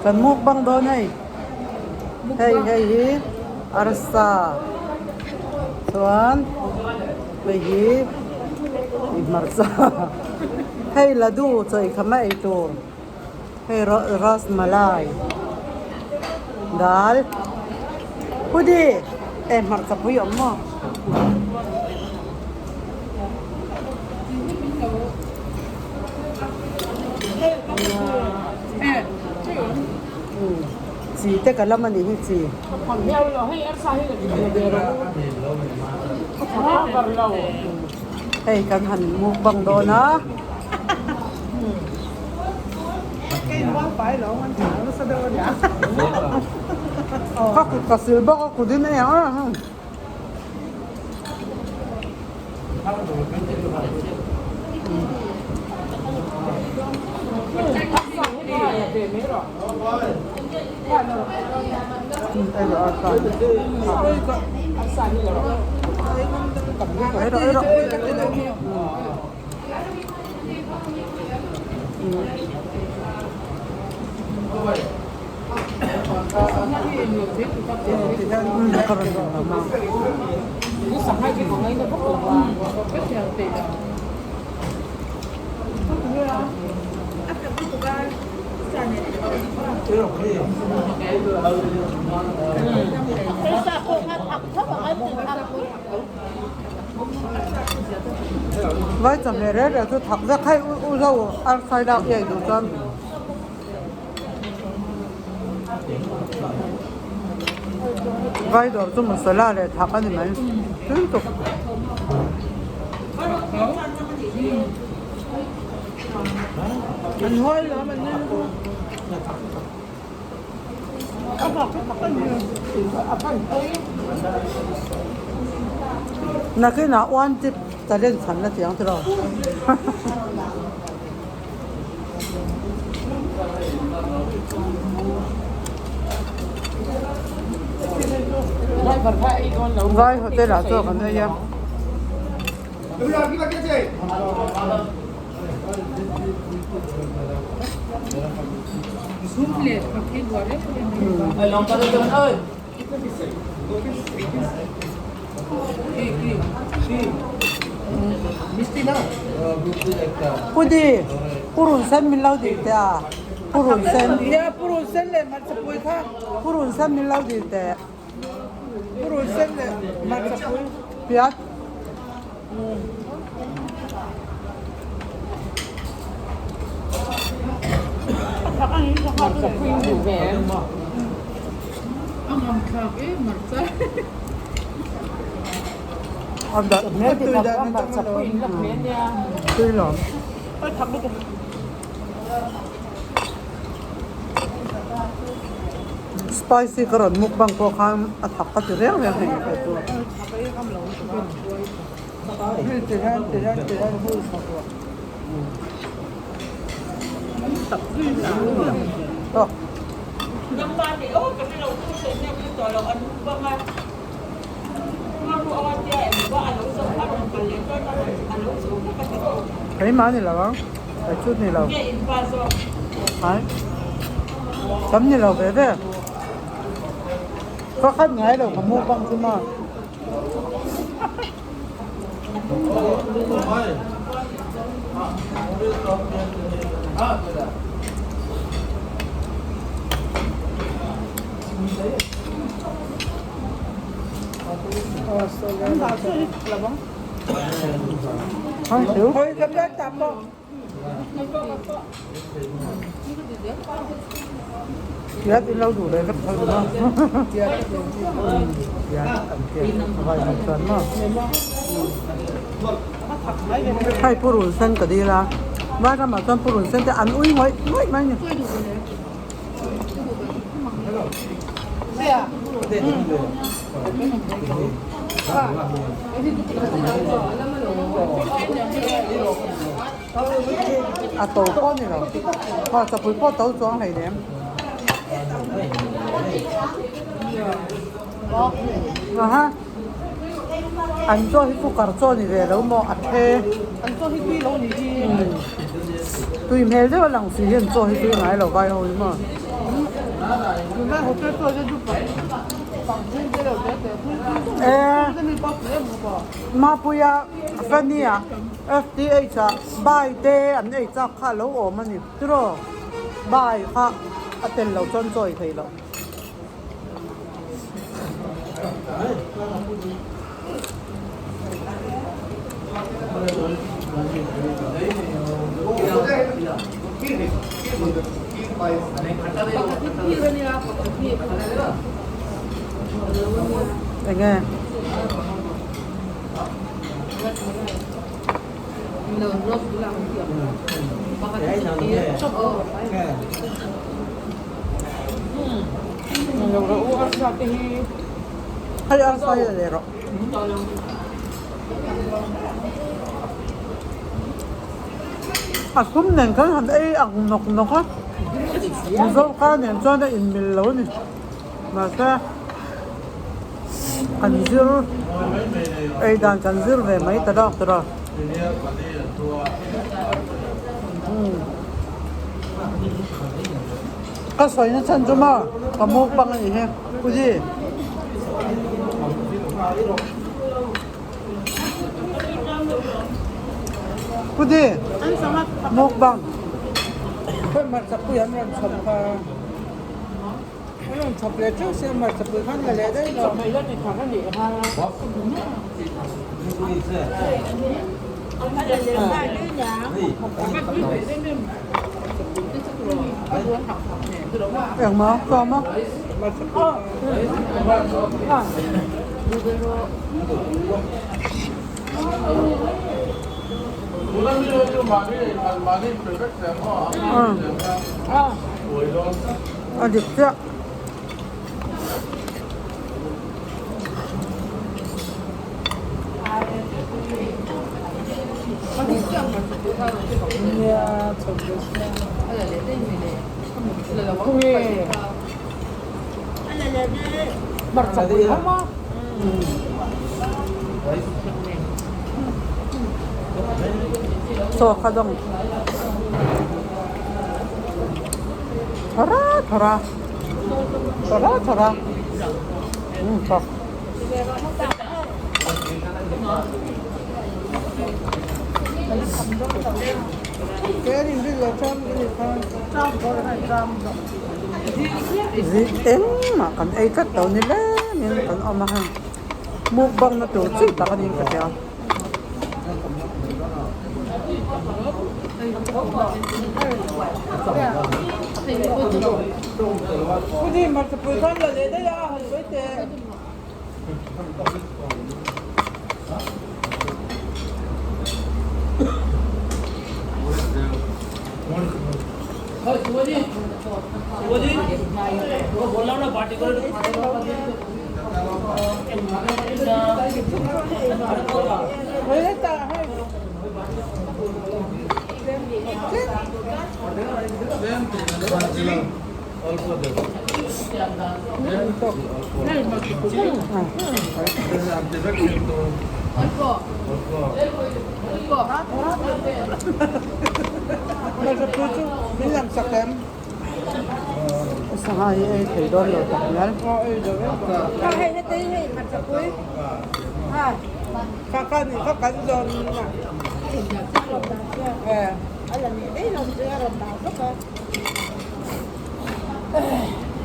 Kan mukbang dawn hei. Hei hei hi arsa chuan hei hi hmarcha hei ladu chaw ei kham a ei tur hei rasmalai dal pudi eh hmarcha pui a awm maw. Chi te ka lam a nih hi chi. Hei kan han mukbang dawn a. Ka kut ka sil bawk a kut in a eng a. Vai chawhmeh reng reng chu thak vek hei u zo ar sai lak i ei duh chuan. Vai dawr chu masala leh thak a ni mai tui tuk. Nakinah one tip challenge han la chiang tiraw. Vai hotel ah chuan kan ei a. Pudi purun sen min lo dil teh a purun sen Nia purun sen leh hmarcha pui kha purun sen min lo dil teh purun sen leh hmarcha pui piat Spicy ka rawn mukbang pawh khan a thak ka ti reng reng hei ka chu. Keimah ni lo ang, kei chu ni lo. Hai, tam ni lo ve ve. Ka khat ngai lo ka mukbang chu ma. Tiat in lo duh leh vek phal duh a tiat an tiat a vai hman chuan maw hei purun sen ka dil a vai ramah chuan purun sen te an ui ngawih ngawih mai a ni. A to pawh a ni lo aw chawpui pawh a to chuang hleinem aha an chaw hi cooker chaw a ni ve lo maw a the. Tui hmel deuh a lang si hian chaw hi tui ngai lo vai ho hi maw. Mapuia Fanny-a FTH-a bai te an ei chak kha a lo awm a ni tiraw bai kha a tel lo chuan chaw ei thei loh. Enge? Hei arsa hi la leh rawh. A sum nen khan han ei ang nawk nawk a, Mizo kha nen chuan a inmil lo a ni. Mahse kan zir ei dan kan zir ve mai ta dawk ta dawk. Ka sawi na chhan chu maw ka mukbang a nih hi Puji. Puji mukbang. Hmarchapui an rawn chhawp kha. An rawn chhawp leh teuh sia hmarchapui khan la leh daih lo. Engmaw tlawm a? A dik chiah. Chaw kha dawng thawra thawra thawra thawra umm chaw. Zih engmah kan ei tlat lo ni lengin kan awm a heng mukbang na tur chi tak a niin ka hria. Sangha hi ei thei dawn lo tak ngial.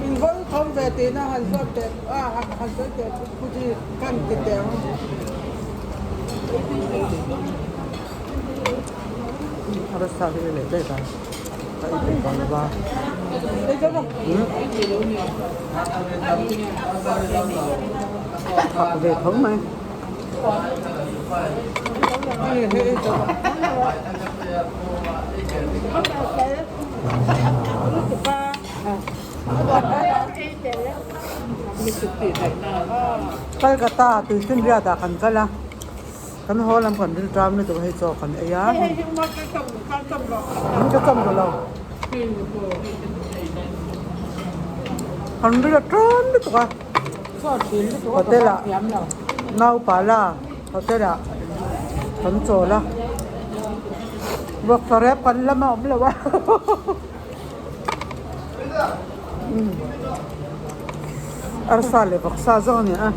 In vawi thawm ve tihna han zawt teh a han sawi teh chu chi kan ti teh ang. Rasa hi leh daih dan ka ei peih tawh lova. Thak ve tho mai. Kolkata tuifinriat ah kan kal a, kan haw lam kan ril ṭam lutuk a hei chaw kan ei a, an ka cham duh lo, kan ril a ṭam lutuk a, hotel ah naupala hotel ah kan chawl a. Vawksa rep kan lama awm lo a. Arsa leh vawksa zawk a ni a.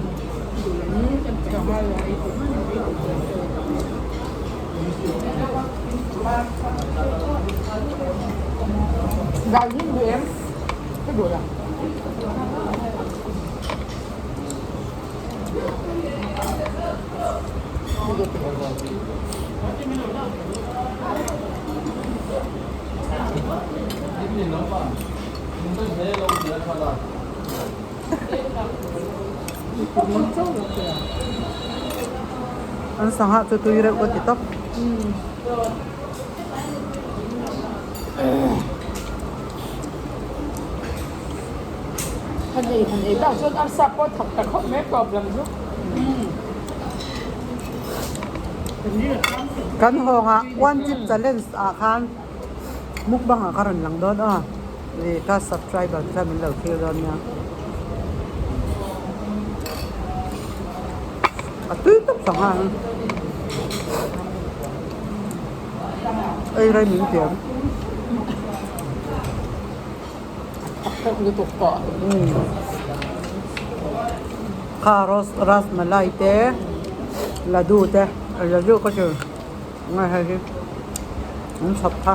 An sangha chu tui reuh ka ti tawp. Kan hawngah one chip challenge ah khan mukbang ah ka rawn lang dawn aw ih ka subscriber te khan min lo thlir dawn nia a tui tawp sangha hi ei rei min tiam. Kha ras malai te ladu te ladu ka chu nge hei hi an chhawp kha.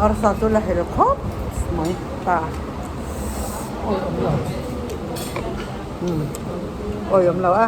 Arsa chu la hel khawp mai ta. Awi awm lo a.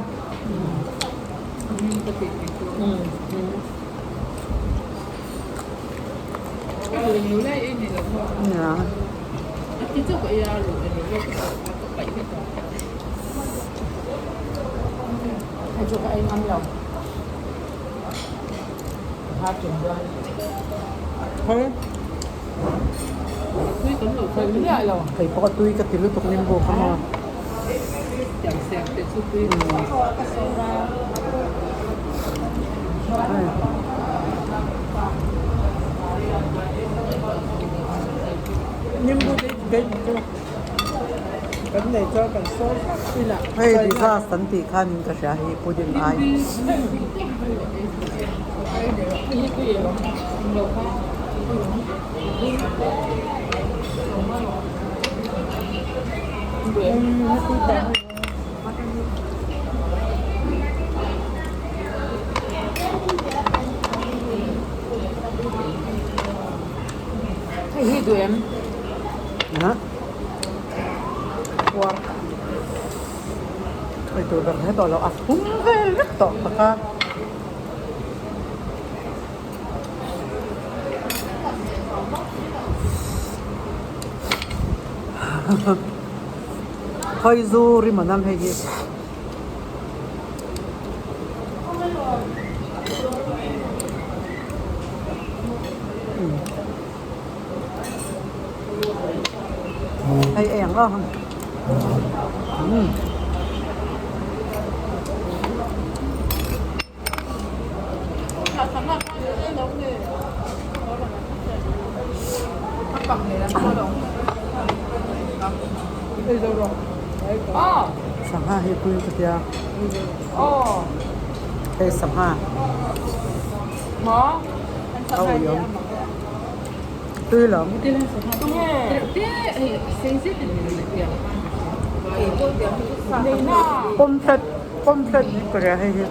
Hei pawh a tui ka ti lutuk nimbu kha maw. Hei disaster an tih khan in ka hria hei pudding ai. Ei tur ber hle tawh lo a pum vel vek tawh tak a. Khawi zu rim an ang hei hi. Hei ei ang aw. Sangha hi pui ka tia hei sangha a ui awm tui lo pomfret pomfret ni ka ria hei hi.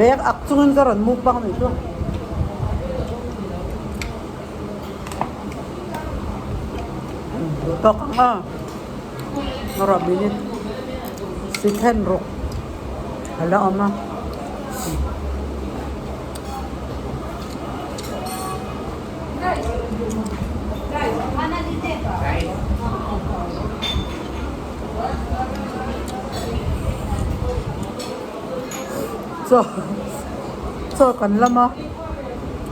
Bag ak chungin ka rawn mukbang nih chu. Tawk ang a. Rawh minute. Si then ruk a la awm a. Chaw chaw kan lam a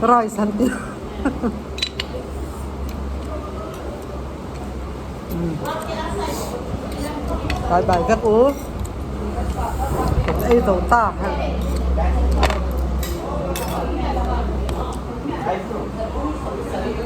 rice an ti bye bye vek u kan ei zo ta hei.